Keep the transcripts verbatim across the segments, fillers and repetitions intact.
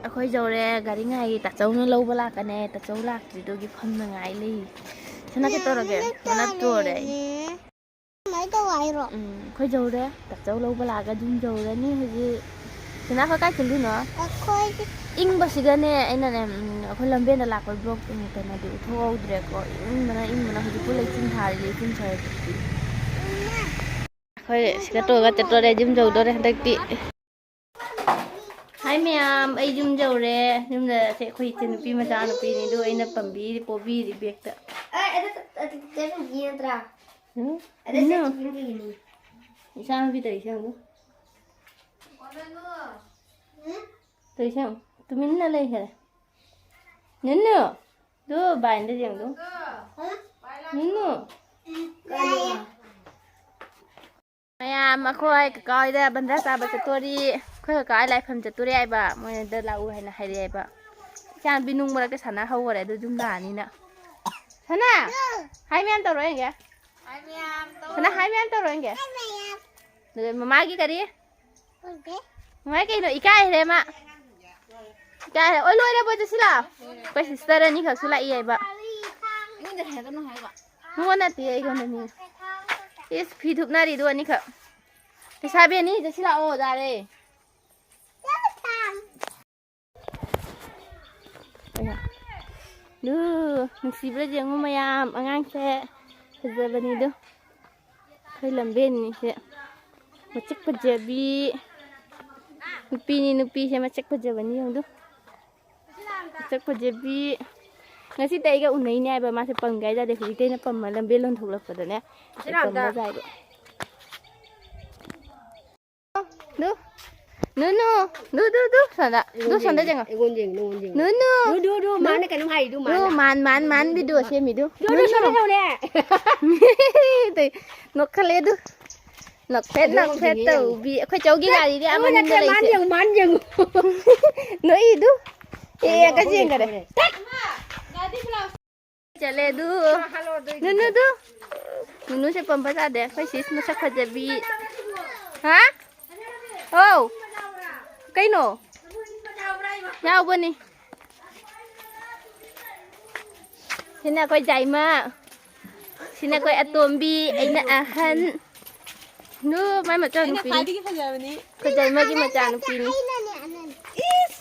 ꯑꯩꯈꯣꯏ ꯌꯧꯔꯦ, ꯒꯥꯔꯤ ꯉꯥꯏꯔꯤ꯫ ꯇꯥꯆꯧꯅ ꯂꯧꯕ ꯂꯥꯛꯀꯅꯦ, ꯇꯥꯆꯧ ꯂꯥꯛꯇ꯭ꯔꯤꯗꯨꯒꯤ ꯐꯝꯅ ꯉꯥꯏ ꯂꯩ꯫ ꯁꯅꯥ ꯀꯩꯗꯧꯔꯒꯦ? ꯁꯅꯥ ꯇꯣꯔꯦ ꯑꯩ꯫ ꯀꯃꯥꯏꯅ ꯇꯧ ꯍꯥꯏꯔꯣ? ꯎꯝ, ꯑꯩꯈꯣꯏ ꯌꯧꯔꯦ꯫ ꯇꯥꯆꯧ ꯂꯧꯕ ꯂꯥꯛꯑꯒ ꯑꯗꯨꯝ ꯌꯧꯔꯅꯤ ꯍꯧꯖꯤꯛ꯫ ꯁꯅꯥ, ꯑꯩꯈꯣꯏ ꯀꯥꯏ ꯆꯠꯂꯤꯅꯣ? ꯑꯩꯈꯣꯏ ꯏꯪꯕꯁꯤꯗꯅꯦ ꯑꯩꯅꯅꯦ, ꯎꯝ, ꯑꯩꯈꯣꯏ ꯂꯝꯕꯦꯟꯗ ꯂꯥꯛꯄ ꯕ꯭ꯂꯣꯛ, ꯎꯝ, ꯀꯩꯅꯣꯗꯤ ꯎꯠꯊꯣꯛꯍꯧꯗ꯭ꯔꯦꯀꯣ꯫ ꯏꯪꯕꯅ, ꯏꯪꯕꯅ ꯍꯧꯖꯤꯛꯄꯨ ꯂꯩꯆꯤꯟ ꯊꯥꯔꯤ, ꯂꯩꯆꯤꯟ ꯊꯥꯔꯤ꯫ ꯑꯩꯈꯣꯏ ꯁꯤꯗ ꯇꯣꯛꯑꯒ ꯆꯠꯇꯣꯔꯦ, ꯌꯨꯝ ꯌꯧꯗꯣꯔꯦ ꯍꯟꯗꯛꯇꯤ꯫ ꯍꯥꯏ ꯃꯌꯥꯝ, ꯑꯩ ꯌꯨꯝ ꯌꯧꯔꯦ꯫ ꯌꯨꯝꯗ ꯁꯦ ꯑꯩꯈꯣꯏ ꯏꯆꯟ ꯅꯨꯄꯤ ꯃꯆꯥ ꯅꯨꯄꯤꯅꯤ, ꯑꯗꯨ ꯑꯩꯅ ꯄꯝꯕꯤꯔꯤ, ꯄꯣꯕꯤꯔꯤ ꯕꯦꯛꯇ꯫ ꯑꯦ, ꯑꯗꯨ ꯆꯠ-, ꯑꯗꯨ ꯆꯠ-, ꯅꯠꯇ꯭ꯔꯥ? ꯎꯝ? ꯑꯗꯨ ꯅꯨ꯫ ꯆꯠꯈꯤꯕꯅ ꯀꯩꯒꯤꯅꯣ? ꯏꯆꯥ ꯅꯨꯄꯤ ꯇꯧꯔꯤꯁꯦ ꯌꯦꯡꯉꯨ꯫ ꯎꯝ? ꯇꯧꯔꯤꯁꯦ ꯌꯦꯡꯉꯨ꯫ ꯇꯨꯃꯤꯟꯅ ꯂꯩꯈꯔꯦ꯫ ꯅꯨꯅꯨ! ꯑꯗꯨ ꯕꯥꯏꯟꯗ ꯌꯦꯡꯉꯨ꯫ ꯎꯝ? ꯅꯨꯅꯨ! ꯎꯝ, ꯀꯩꯅꯣ? ꯃꯌꯥꯝ, ꯑꯩꯈꯣꯏ ꯀꯀꯥ ꯍꯣꯏꯗ ꯕꯟꯗ꯭ꯔꯥ ꯆꯥꯕ ꯆꯠꯇꯣꯔꯤ꯫ ꯑꯩꯈꯣꯏ ꯀꯀꯥ ꯍꯣꯏ ꯂꯥꯏꯐꯝ ꯆꯠꯇꯣꯔꯤ ꯍꯥꯏꯕ꯫ ꯃꯣꯏꯗ ꯂꯥꯛꯎ ꯍꯥꯏꯅ ꯍꯥꯏꯔꯛꯑꯦꯕ꯫ ꯏꯆꯥꯅꯨꯄꯤ ꯅꯨꯡ ꯃꯔꯛꯇ ꯁꯥꯟꯅ ꯍꯧꯈꯔꯦ, ꯑꯗꯨ ꯑꯗꯨꯝ ꯂꯥꯛꯑꯅꯤꯅ꯫ ꯁꯅꯥ! ꯍꯥꯏ ꯃꯌꯥꯝ ꯇꯧꯔꯣ ꯌꯦꯡꯒꯦ꯫ ꯁꯅꯥ, ꯍꯥꯏ ꯃꯌꯥꯝ ꯇꯧꯔꯣ ꯌꯦꯡꯒꯦ꯫ ꯑꯗꯨ ꯃꯃꯥꯒꯤ ꯀꯔꯤ? ꯃꯃꯥꯒꯤ ꯀꯩꯅꯣ? ꯏꯀꯥꯏꯈ꯭ꯔꯦ ꯃꯥ꯫ ꯏꯀꯥꯏꯈ꯭ꯔꯦ꯫ ꯑꯣ, ꯂꯣꯏꯔꯕꯣ? ꯆꯠꯁꯤ ꯂꯥꯛꯑꯣ꯫ ꯑꯩꯈꯣꯏ ꯁꯤꯁꯇꯔ ꯑꯅꯤꯈꯛꯁꯨ ꯂꯥꯛꯏ ꯍꯥꯏꯕ꯫ ꯑꯩꯉꯣꯟꯗ ꯍꯥꯏꯒꯅꯨ ꯍꯥꯏꯕ꯫ ꯃꯉꯣꯟ ꯅꯠꯇꯦ, ꯑꯩꯉꯣꯟꯗꯅꯤ꯫ ꯏꯁ, ꯐꯤ ꯊꯨꯞꯅꯔꯤꯗꯨ ꯑꯅꯤꯈꯛ꯫ ꯂꯩꯁꯥꯕꯤ ꯑꯅꯤ, ꯆꯠꯁꯤ ꯂꯥꯛꯑꯣ, ꯌꯥꯔꯦ꯫ ꯑꯌꯥ꯫ ꯗꯨ, ꯅꯨꯡꯁꯤꯕ꯭ꯔꯥ ꯌꯦꯡꯉꯨ ꯃꯌꯥꯝ, ꯑꯉꯥꯡꯁꯦ ꯐꯖꯕꯅꯤꯗꯣ꯫ ꯑꯩꯈꯣꯏ ꯂꯝꯕꯦꯟꯅꯤꯁꯦ꯫ ꯃꯁꯛ ꯐꯖꯕꯤ꯫ ꯅꯨꯄꯤꯅꯤ, ꯅꯨꯄꯤꯁꯦ ꯃꯁꯛ ꯐꯖꯕꯅꯤ ꯌꯦꯡꯉꯨ꯫ ꯃꯁꯛ ꯐꯖꯕꯤ꯫ ꯉꯁꯤꯗ ꯑꯩꯒ ꯎꯅꯩꯅꯦ ꯍꯥꯏꯕ, ꯃꯥꯁꯦ ꯄꯝꯒꯦ ꯍꯥꯏꯖꯥꯠꯅꯤ꯫ ꯍꯧꯖꯤꯛꯇ ꯑꯩꯅ ꯄꯝꯃ ꯂꯝꯕꯦꯟ ꯂꯣꯟꯊꯣꯛꯂꯛꯄꯗꯅꯦ꯫ ꯑꯩ ꯄꯝꯕ ꯖꯥꯠꯅꯤ꯫ ꯗꯨ, ꯅꯨ, ꯅꯨ, ꯗꯨ, ꯗꯨ, ꯁꯣꯝꯗ, ꯗꯨ, ꯁꯣꯝꯗ ꯌꯦꯡꯉꯣ꯫ ꯑꯩꯉꯣꯟꯗ ꯌꯦꯡꯉꯣ, ꯅꯉꯣꯟꯗ ꯌꯦꯡꯉꯣ꯫ ꯅꯨ, ꯅꯨ꯫ ꯗꯨ, ꯗꯨ, ꯗꯨ, ꯗꯨ꯫ ꯃꯥꯅ ꯀꯩꯅꯣꯝ ꯍꯥꯏꯔꯤ, ꯗꯨ, ꯗꯨ, ꯃꯥꯅ꯫ ꯃꯥꯟ, ꯃꯥꯟ, ꯃꯥꯟ video ꯁꯦꯝꯃꯤ, ꯗꯨ꯫ ꯗꯨ, ꯅꯨ, ꯗꯨ, ꯅꯨ꯫ ꯁꯣꯝꯗ ꯌꯦꯡꯉꯨꯅꯦ꯫ ꯅꯣꯛꯈꯠꯂꯦ, ꯗꯨ꯫ ꯅꯣꯛꯐꯦꯠ, ꯅꯣꯛꯐꯦꯠ ꯇꯧꯕꯤ꯫ ꯑꯩꯈꯣꯏ ꯆꯧꯒꯤ ꯒꯥꯔꯤꯗꯤ ꯑꯥ ꯃꯅꯤꯡꯗ ꯂꯩꯁꯦ꯫ ꯃꯥꯅ ꯌꯦꯡꯉꯨ, ꯃꯥꯅ ꯌꯦꯡꯉꯨ꯫ ꯅꯣꯛꯏꯗꯨ꯫ ꯑꯦ, ꯀꯩ ꯆꯦꯟꯈꯔꯦ? ꯆꯠꯂꯦ ꯑꯗꯨ꯫ ꯅꯨꯅꯨꯗꯨ꯫ ꯅꯨꯅꯨꯁꯦ ꯄꯝꯕ ꯌꯥꯗꯦ꯫ ꯑꯩꯈꯣꯏ ꯁꯤꯁ ꯃꯁꯛ ꯐꯖꯕꯤ꯫ ꯍꯥ? ꯑꯧ꯫ ꯀꯩꯅꯣ? ꯌꯥꯎꯕꯅꯤ꯫ ꯁꯤꯅ ꯑꯩꯈꯣꯏ ꯖꯥꯏꯃ꯫ ꯁꯤꯅ ꯑꯩꯈꯣꯏ ꯑꯇꯣꯝꯕꯤ, ꯑꯩꯅ ꯑꯍꯟ꯫ ꯅꯨ, ꯃꯥꯏ ꯃꯆꯥꯅꯨꯄꯤꯅꯤ꯫ ꯈ꯭ꯋꯥꯏꯗꯒꯤ ꯐꯖꯕꯅꯤ꯫ ꯑꯩꯈꯣꯏ ꯖꯥꯏꯃꯒꯤ ꯃꯆꯥꯅꯨꯄꯤꯅꯤ꯫ ꯏꯁ!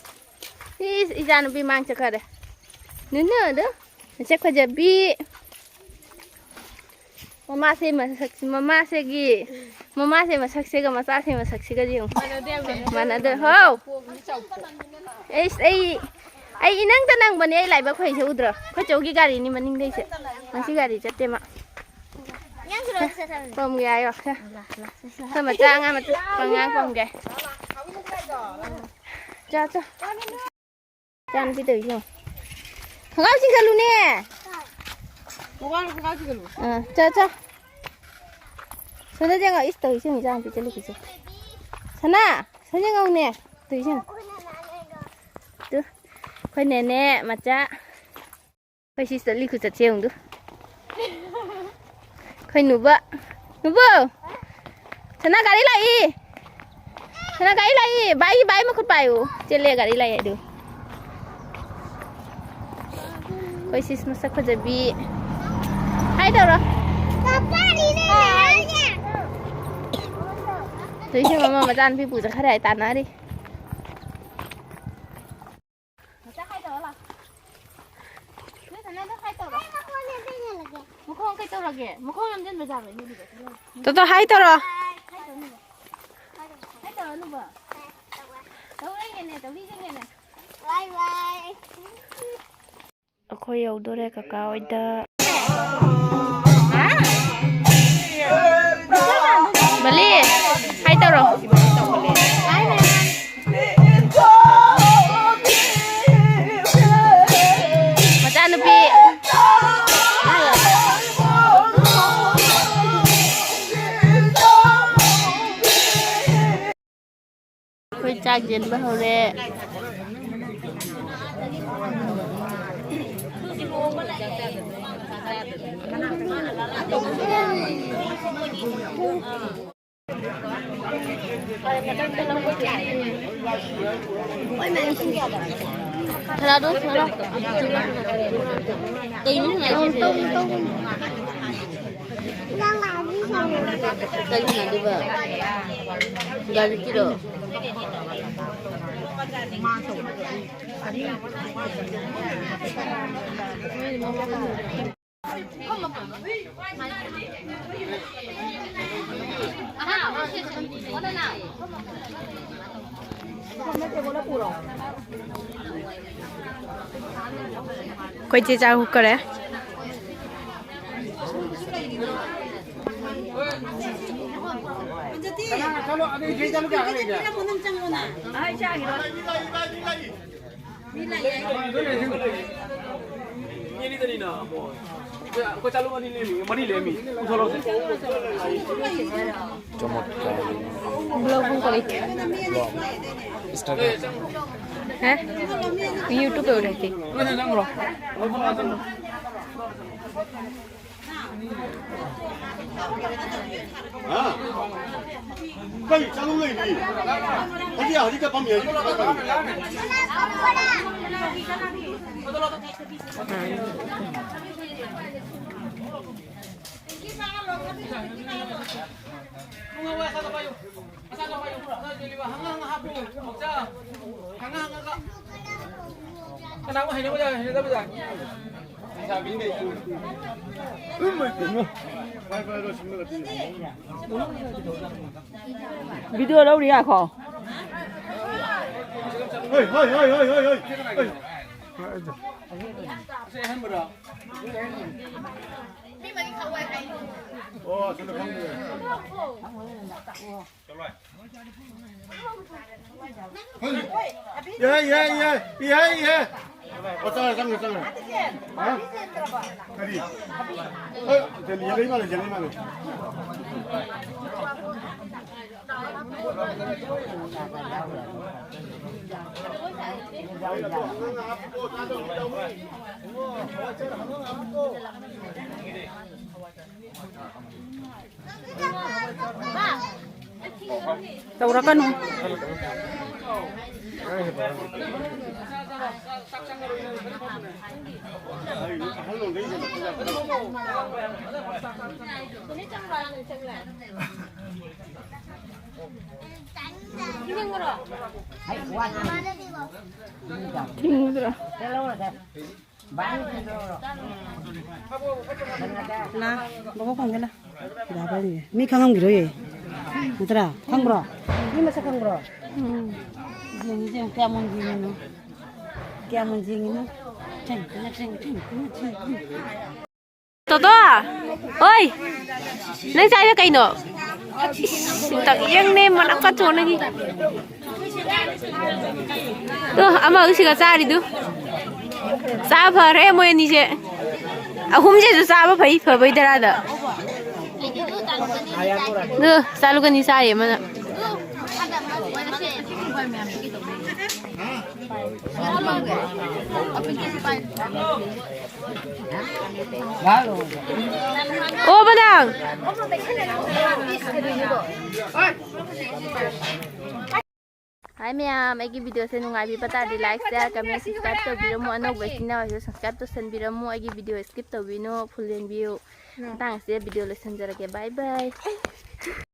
ꯏꯁ, ꯏꯆꯥꯅꯨꯄꯤ ꯃꯥꯡ ꯆꯠꯈ꯭ꯔꯦ꯫ ꯅꯨꯅꯨ ꯑꯗꯨ꯫ ꯃꯁꯛ ꯐꯖꯕꯤ꯫ ꯃꯃꯥꯁꯦ ꯃꯁꯛ, ꯃꯃꯥꯁꯤꯒꯤ, ꯃꯃꯥꯁꯦ ꯃꯁꯛꯁꯤꯒ ꯃꯆꯥꯁꯦ ꯃꯁꯛꯁꯤꯒꯗꯤ ꯌꯦꯡꯉꯨ꯫ ꯃꯥꯟꯅꯗꯦ, ꯃꯥꯟꯅꯗꯦ꯫ ꯃꯥꯟꯅꯗꯦ꯫ ꯍꯥꯎ! ꯑꯩꯁ, ꯑꯩ, ꯑꯩ ꯏꯅꯪꯇ ꯅꯪꯕꯅꯦ, ꯑꯩ ꯂꯥꯏꯕꯛ ꯐꯩꯁꯦ ꯎꯗ꯭ꯔꯣ? ꯑꯩꯈꯣꯏ ꯆꯧꯒꯤ ꯒꯥꯔꯤꯅꯤ ꯃꯅꯤꯡꯗꯩꯁꯦ꯫ ꯉꯁꯤ ꯒꯥꯔꯤ ꯆꯠꯇꯦ ꯃꯥ꯫ ꯄꯣꯝꯒꯦ ꯍꯥꯏꯌꯣ꯫ ꯑꯩꯈꯣꯏ ꯃꯆꯥ ꯑꯉꯥꯡ ꯃꯆꯥ, ꯑꯉꯥꯡ ꯄꯣꯝꯒꯦ꯫ ꯆꯥ, ꯆꯥ꯫ ꯏꯆꯥꯅꯨꯄꯤ ꯇꯧꯔꯤꯁꯦ ꯌꯦꯡꯉꯣ꯫ ꯈꯣꯡꯒ꯭ꯔꯥꯎ ꯆꯤꯡꯈꯠꯂꯨꯅꯦ꯫ ꯈꯣꯡꯒ꯭ꯔꯥꯎ, ꯈꯣꯡꯒ꯭ꯔꯥꯎ ꯆꯤꯡꯈꯠꯂꯨ꯫ ꯑꯥ, ꯆꯠ, ꯆꯠ꯫ ꯁꯣꯝꯗ ꯌꯦꯡꯉꯣ꯫ ꯏꯁ, ꯇꯧꯔꯤꯁꯦ ꯌꯦꯡꯉꯣ, ꯏꯆꯥꯅꯨꯄꯤ ꯆꯠꯂꯤꯁꯦ꯫ ꯁꯅꯥ, ꯁꯣꯝꯗ ꯌꯦꯡꯉꯧꯅꯦ꯫ ꯇꯧꯔꯤꯁꯦ ꯌꯦꯡꯉꯣ꯫ ꯇꯨ, ꯑꯩꯈꯣꯏ ꯅꯦꯅꯦ ꯃꯆꯥ꯫ ꯑꯩꯈꯣꯏ ꯁꯤ ꯆꯠꯂꯤ ꯈꯨꯆꯠꯁꯦ ꯌꯦꯡꯉꯨ꯫ ꯑꯩꯈꯣꯏ ꯅꯨꯕ꯫ ꯅꯨꯕꯣ! ꯁꯅꯥ ꯒꯥꯔꯤ ꯂꯥꯛꯏ! ꯁꯅꯥ ꯒꯥꯔꯤ ꯂꯥꯛꯏ! ꯕꯥꯏ, ꯕꯥꯏ ꯃꯈꯨꯠ ꯄꯥꯏꯌꯨ! ꯆꯦꯜꯂꯦ ꯒꯥꯔꯤ ꯂꯥꯛꯑꯦ ꯑꯗꯨ꯫ ꯑꯩꯈꯣꯏ ꯁꯤꯁ ꯃꯁꯛ ꯐꯖꯕꯤ꯫ ꯍꯥꯏ ꯇꯧꯔꯣ꯫ ꯇꯨꯏꯁꯟ ꯃꯃꯥ ꯃꯆꯥꯅꯨꯄꯤ ꯄꯨ ꯆꯠꯈ꯭ꯔꯦ ꯍꯥꯏ ꯇꯥꯟꯅꯔꯤ꯫ ꯃꯆꯥ ꯍꯥꯏ ꯇꯧꯔꯣ ꯂꯥꯎ꯫ ꯅꯣꯏ ꯁꯅꯥꯗꯣ ꯍꯥꯏ ꯇꯧꯔꯣ꯫ ꯃꯈꯣꯡ ꯀꯩ ꯇꯧꯔꯒꯦ? ꯃꯈꯣꯡ ꯌꯥꯝꯖꯟꯕ ꯖꯥꯠꯂꯣ ꯏꯅꯦꯗꯨꯕꯣ? ꯇꯣꯇꯣ ꯍꯥꯏ ꯇꯧꯔꯣ꯫ ꯍꯥꯏ ꯇꯧꯔꯣ ꯅꯨꯕꯣ꯫ ꯇꯧꯔꯒꯦꯅꯦ, ꯇꯧꯕꯤꯒꯦꯅꯦ꯫ ꯕꯥꯏ ꯕꯥꯏ꯫ ꯑꯩꯈꯣꯏ ꯌꯧꯗꯣꯔꯦ ꯀꯀꯥ ꯍꯣꯏꯗ꯫ ꯕꯂꯤ, ꯍꯥꯏ ꯇꯧꯔꯣ꯫ ꯃꯆꯥꯅꯨꯄꯤ꯫ ꯑꯩꯈꯣꯏ ꯆꯥꯛ ꯌꯦꯟꯕ ꯍꯧꯔꯦ꯫ ꯊꯔꯥꯗꯣ ꯊꯔꯥ꯫ ꯀꯩꯅꯣ ꯅꯨꯡꯉꯥꯏꯇ꯭ꯔꯤꯁꯦ? ꯀꯩ ꯁꯥꯟꯅꯗꯣꯏꯕ? ꯒꯥꯔꯤꯒꯤꯔꯣ? ꯑꯩꯈꯣꯏ ꯆꯦ ꯆꯥꯛ ꯍꯨꯛꯈꯔꯦ꯫ ꯆꯃꯠꯀꯥꯔ꯫ ꯕ꯭ꯂꯣꯒ ꯑꯃ ꯀꯔꯤ? ꯍꯦ? ꯌꯨꯇ꯭ꯌꯨꯕ ꯇꯧꯔꯦ ꯁꯤ꯫ ꯍꯥ? ꯀꯩ ꯆꯥꯂꯨ ꯂꯩꯔꯤ? ꯍꯧꯖꯤꯛ, ꯍꯧꯖꯤꯛꯇ ꯐꯝꯃꯤ, ꯍꯧꯖꯤꯛ꯫ ꯚꯤꯗꯤꯑꯣ ꯂꯧꯔꯤ ꯉꯥꯏꯈꯣ꯫ ꯍꯣꯏ, ꯍꯣꯏ, ꯍꯣꯏ꯫ ꯑꯣ, ꯑꯁꯣꯝꯗ ꯐꯝꯃꯤ꯫ ꯌꯥꯏ, ꯌꯥꯏ, ꯌꯥꯏ, ꯌꯥꯏ, ꯌꯥꯏ꯫ ꯑꯣ, ꯆꯪꯉꯦ, ꯆꯪꯉꯦ, ꯆꯪꯉꯦ꯫ ꯍꯥ? ꯀꯔꯤ? ꯍꯣꯏ, ꯌꯦꯡꯉꯛꯏ ꯃꯥꯜꯂꯦ, ꯌꯦꯡꯉꯛꯏ ꯃꯥꯜꯂꯦ꯫ ꯇꯧꯔꯛꯀꯅꯨ꯫ ꯊꯤꯡꯗ꯭ꯔꯥ? ꯂꯥ, ꯕꯕꯥ ꯀꯧꯒꯦ ꯂꯥ꯫ ꯃꯤ ꯈꯪꯉꯝꯈꯤꯔꯣꯏꯌꯦ꯫ ꯅꯠꯇ꯭ꯔꯥ? ꯈꯪꯕ꯭ꯔꯣ? ꯃꯤ ꯃꯁꯛ ꯈꯪꯕ꯭ꯔꯣ? ꯎꯝ꯫ ꯌꯦꯡꯉꯨ, ꯌꯦꯡꯉꯨ, ꯀꯌꯥꯝ ꯃꯨꯟꯖꯤꯡꯉꯤꯅꯣ꯫ ꯀꯌꯥꯝ ꯃꯨꯟꯖꯤꯡꯉꯤꯅꯣ꯫ ꯊꯦꯡ, ꯊꯦꯡ, ꯊꯦꯡ, ꯊꯦꯡ, ꯊꯦꯡ, ꯊꯦꯡ꯫ ꯇꯣꯇꯣ! ꯑꯣꯏ! ꯅꯪ ꯆꯥꯏꯗꯣ ꯀꯩꯅꯣ? ꯏꯁ, ꯇꯛ ꯌꯦꯡꯅꯦ, ꯃꯅꯝ ꯀꯟꯊꯣꯛꯅꯒꯤ꯫ ꯑꯣ, ꯑꯃ ꯑꯁꯤꯒ ꯆꯥꯔꯤꯗꯨ꯫ ꯆꯥ ꯐꯔꯦ ꯃꯣꯏ ꯑꯅꯤꯁꯦ꯫ ꯑꯍꯨꯝꯁꯤꯁꯨ ꯆꯥꯕ ꯐꯩ, ꯐꯕꯩ ꯙꯔꯥꯗ꯫ ꯑꯗꯨ ꯆꯥꯂꯨꯀꯅꯤ ꯆꯥꯔꯤ ꯑꯃꯅ꯫ ꯑꯣ, ꯃꯗꯥꯝ꯫ ꯍꯥꯏ ꯃꯌꯥꯝ, ꯑꯩꯒꯤ ꯚꯤꯗꯤꯑꯣꯁꯦ ꯅꯨꯡꯉꯥꯏꯕꯤꯕ ꯇꯥꯔꯗꯤ like, share, comment, subscribe ꯇꯧꯕꯤꯔꯝꯃꯨ꯫ ꯑꯅꯧꯕ ꯏꯆꯤꯟ ꯏꯅꯥꯎꯁꯨ subscribe ꯇꯧꯁꯟꯕꯤꯔꯝꯃꯨ꯫ ꯑꯩꯒꯤ ꯚꯤꯗꯤꯑꯣ skip ꯇꯧꯕꯤꯅꯨ, full ꯌꯦꯡꯕꯤꯌꯨ꯫ ꯃꯇꯥꯡ ꯑꯁꯤꯗ ꯚꯤꯗꯤꯑꯣ ꯂꯣꯏꯁꯤꯟꯖꯔꯒꯦ꯫ Bye bye꯫